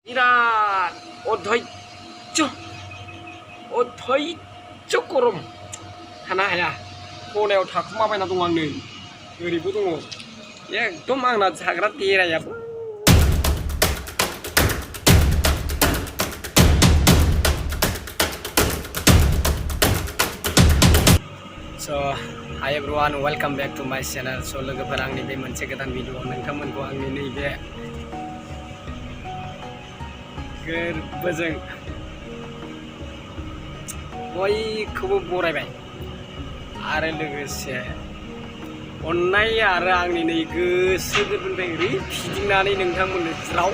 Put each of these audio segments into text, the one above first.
बिराद अधैर्य गरम थानो हाया खनायाव थाखुमाबायना दं आं नै ओरैबो दङ एकदम आंना जाग्रा देरायाबो So hi everyone, welcome back to my channel. So लोगोफोर आंनि बे मोनसे गोदान भिडिअ नोंथांमोनखौ आंनि नैबे गोरबोजों बयखौबो बरायबाय आरो लोगोसे अननाय आरो आंनि नै गोसो गोरबोनिफ्राय ओरै फिदिंनानै नोंथांमोननो ज्राव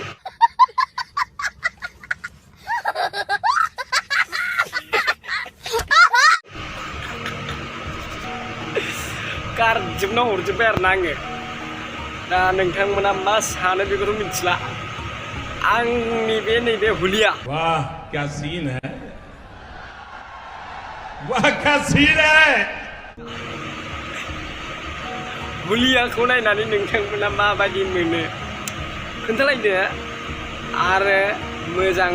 गारजोबना हरजोब्बाय आरो ना आङो दा नोंथांमोना मा सानो बेखौथ' मिथिला आंनि बे नैबे हुलिया वाह क्या सीन है वाह क्या सीन है हुलियाखौ नायनानै नोंथांमोना माबायदि मोनो खोन्थालायदो आरो मोजां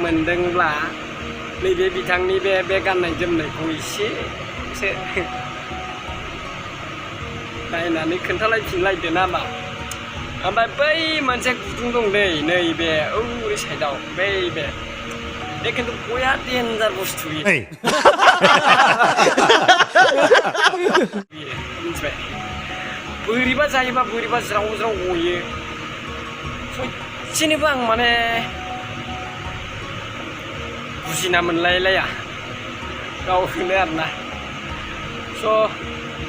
मोनदोंब्ला नैबे बिथांनि बे गाननाय जोमनायखौ एसे नायनानै खोन्थालायफिनलायदो नामा ओमफ्राय बै मोनसे गुदुं दं दै नैबे ओरै साइडआव बे खिन्थु बया डेन्जार बुस्थु मिथिबाय बोरैबा जायोबा बोरैबा ज्राव ज्राव गयो सयथिनोबो आं माने बुजिना मोनलायलाया गावखौनो आरोना स'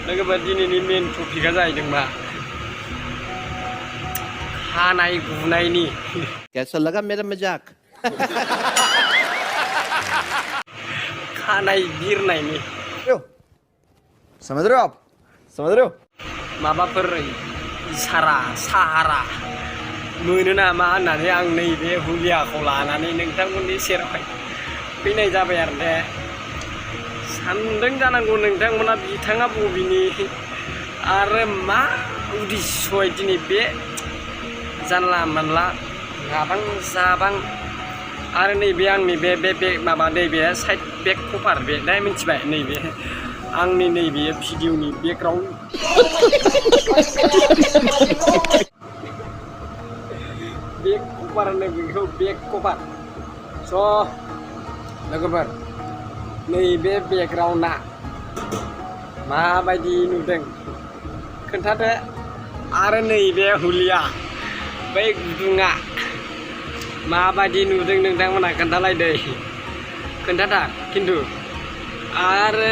लोगोफोर दिनैनि मेन टपिकआ जाहैदों मा खानाय गुनायनि कैसा लगा मेरा मजाक खानाय बिरनायनि समझ रहे हो आप समझ रहे हो माबाफोर साहारा मोनो नामा होननानै आं नैबे हुलियाखौ लानानै नोंथांमोननि सेरावहाय फैनाय जाबाय आरो ने सानदों जानांगौ नोंथांमोना बिथाङा बबेनि आरो मा उद्देश्य दिनै बे जानला मानला गाबां जाबां आरो नैबे आंनि बे माबा नैबे साइड बेक कभार बे दा मिथिबाय नैबे आंनि नैबे भिडिअनि बेकग्राउन्ड बेक कभार होनो बेखौ बेक कभार स' लोगोफोर नैबे बेकग्राउन्डआ माबायदि नुदों खोन्थादो आरो नैबे हुलिया बै गुदुङा माबायदि नुदों नोंथांमोना खोन्थालायदो खोन्थाथार खिन्थु आरो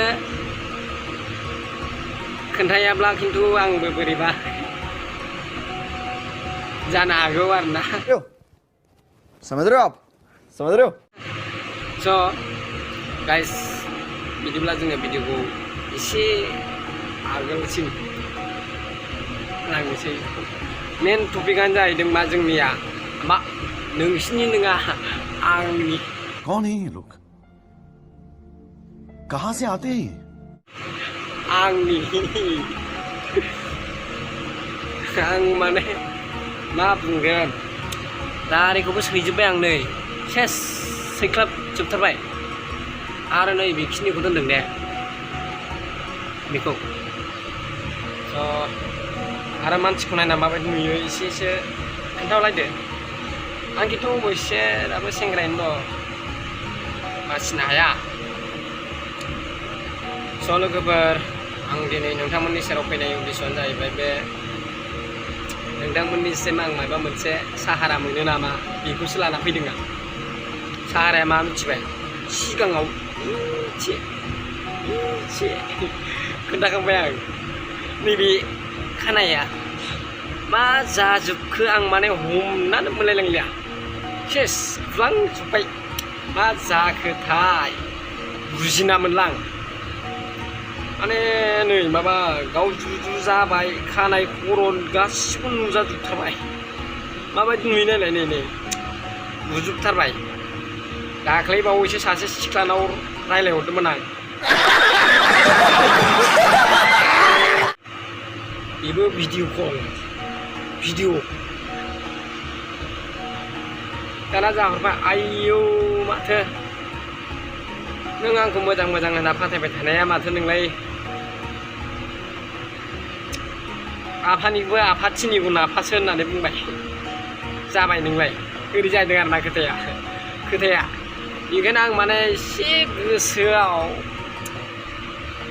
खोन्थायाब्ला खिन्थु आंबो बोरैबा जानो हागौ आरोना समझ रहे हो आप समझ रहे हो स' गाइस बिदिब्ला जोङो भिडिअखौ एसे आगोलसिम लांनोसै मेन टपिकआनो जाहैदों मा जोंनिया मा नोंसिनि नङा आंनि कौन है ये लोग कहाँ से आते हैं आंनि आं माने मा बुंगोन दारिखौबो सैजोब्बाय आं नै सेस सैख्लाबजोबथारबाय आरो नै बेखिनिखौ दोनदों ने बेखौ स' आरो मानसिखौ नायना माबायदि नुयो एसे खोन्थालायदो आं खिन्थु अबयसे दाबो सेंग्रायैनो दं बासिनो हाया स' लोगोफोर आं दिनै नोंथांमोननि सेराव फैनाय उद्देश्यआनो जाहैबाय बे नोंथांमोननिसिम आं माबा मोनसे साहारा मोनो नामा बेखौसो लाना फैदों आं साहाराया मा मिथिबाय सिगाङाव एसे खोन्थाखांबाय आं नैबे खानाया मा जाजोबखो आं माने हमनानै मोनलायलांलिया सेस गुलांजोब्बाय मा जाखोथाय बुजिना मोनला आं माने नै माबा गावजुजु जाबाय खानाय खर' गासिबो नुजाजोबथारबाय माबायदि नुयो नायलाय नै नुजोबथारबाय दाख्लै बावैसो सासे सिख्लानाव रायलायहरदोंमोन आं बेबो भिडिअ कल भिडिअ दाना जाहरबाय आयौ माथो नों आंखौ मोजां मोजां होनना फाथायबाय थानाया माथो नोंलाय आफानिबो आफाथिनि गुन आफासो होननानै बुंबाय जाबाय नोंलाय ओरै जादों आरोना खोथाया बेखायनो आं माने एसे गोसोआव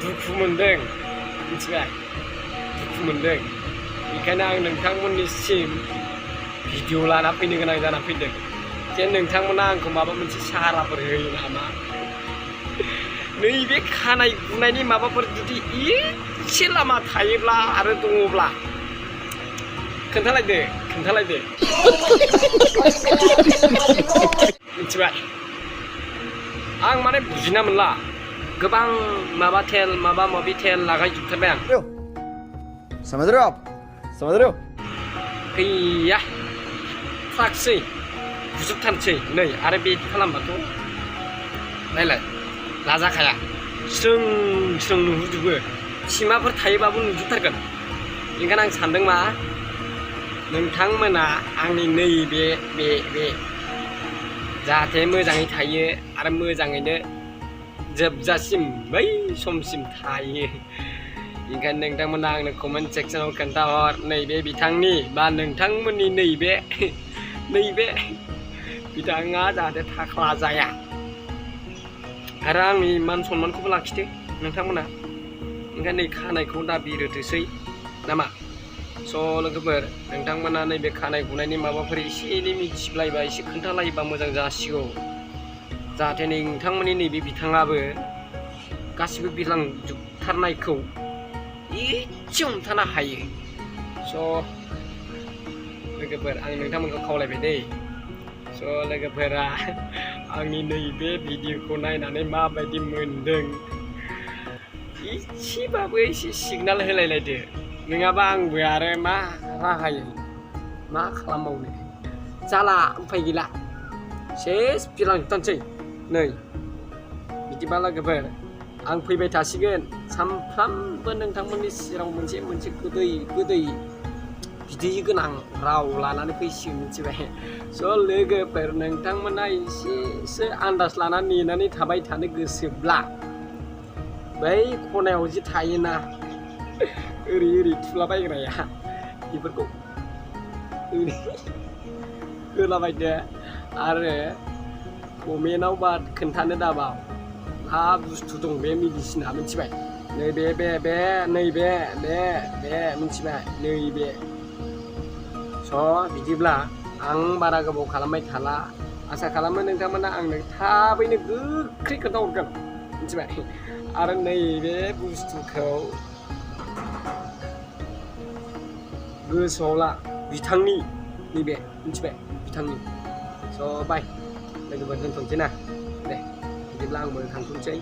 दुखु मोनदों मिथिबाय दुखु मोनदों बेखायनो आं नोंथांमोननिसिम भिडिअ लाना फैनो गोनां जाना फैदों जे नोंथांमोना आंखौ माबा मोनसे साहाराफोर होयो नामा नैबे खानाय गुनायनि माबाफोर जुदि एसे लामा थायोब्ला आरो दङब्ला खोन्थालायदो मिथिबाय आं माने बुजिना मोनला गोबां माबा तेल माबा माबि तेल लागायजोबथारबाय आं समझ रहे हो आप समझ रहे हो गैया फ्राकसै बुजोबथारसै नै आरो बिदि खालामबाथ' नायलाय लाजाखाया स्रों स्रों नुहुरजोबो सिमाफोर थायोबाबो नुजोबथारगोन ओंखायनो आं सानदों मा नोंथांमोना आंनि नैबे बे जाहाथे मोजाङै थायो आरो मोजाङैनो जोबजासिम बै समसिम थायो ओंखायनो नोंथांमोना आंनो कमेन्ट सेक्सनाव खोन्थाहर नैबे बिथांनि बा नोंथांमोननि नैबे बिथाङा जाहाथे थाख्ला जाया आरो आंनि मान सन्मानखौबो लाखिदो नोंथांमोना ओंखायनो नै खानायखौ दा बिरोथोसै नामा स' लोगोफोर नोंथांमोना नैबे खानाय गुनायनि माबाफोर एसे एनै मिथिलायबा एसे खोन्थालायोबा मोजां जासिगौ जाहाथे नोंथांमोननि नैबे बिथाङाबो गासिबो बिरलांजोबथारनायखौ एसे हमथानो हायो स' लोगोफोर आं नोंथांमोनखौ खावलायबाय दै स' लोगोफोरा आंनि नैबे भिडिअखौ नायनानै माबायदि मोनदों एसेबाबो एसे सिगनाल होलायलायदो नङाबा आंबो आरो मा राहायै मा खालामबावनो जाला उफाय गैला सेस बिरलांजोबथारसै नै बिदिबा लोगोफोर आं फैबाय थासिगोन सानफ्रामबो नोंथांमोननि सेराव मोनसे गोदै बिदै गोनां राव लानानै फैसिगोन मिथिबाय स' लोगोफोर नोंथांमोना एसेसो आन्दाज लानानै नेनानै थाबाय थानो गोसोब्ला बै खनायाव जि थायोना ओरै थुलाबायग्राया बेफोरखौ ओरै होलाबायदो आरो कमेन्टआव बा खोन्थानो दाबाव मा बुस्थु दं बे मेडिसिना मिथिबाय नैबे नैबे मिथिबाय नैबे स' बिदिब्ला आं बारा गोबाव खालामबाय थाला आसा खालामो नोंथांमोना आंनो थाबैनो गोख्रै खोन्थाहरगोन मिथिबाय आरो नैबे बुस्थुखौ गोसोआव ला बिथांनि नैबे मिथिबाय बिथांनि स' बाय लोगोफोर दोनथ'नोसै ना दे बिदिब्ला आंबो थांथ'नोसै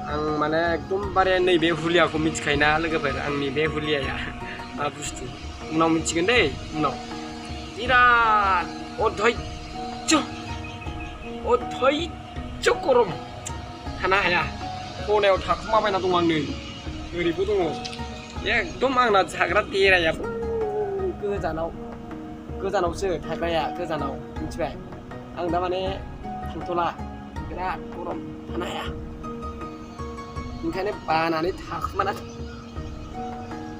आं माने एकदमबारे नैबे हुलियाखौ मिथिखायोना लोगोफोर आंनि बे हुलियाया मा बुस्थु उनाव मिथिगोन दै उनाव बिराद अधैर्य गरम थानो हाया खनायाव थाखुमाबायना दं आं नै ओरैबो दङ एकदम आंना जाग्रा देराया गोजानावसो थाग्राया गोजानाव मिथिबाय आं दा माने थांथ'ला बिराद गरम थानो हाया ओंखायनो बानानै थाखुमाना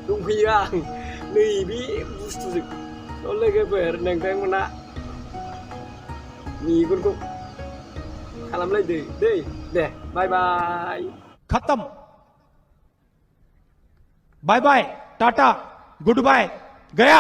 दंफैयो आं नैबे बुस्थुजों थ' लोगोफोर नोंथांमोना मेगनखौ खालामलायदो दै दे बाय बाय खत्म बाय बाय टाटा गुड बाय गया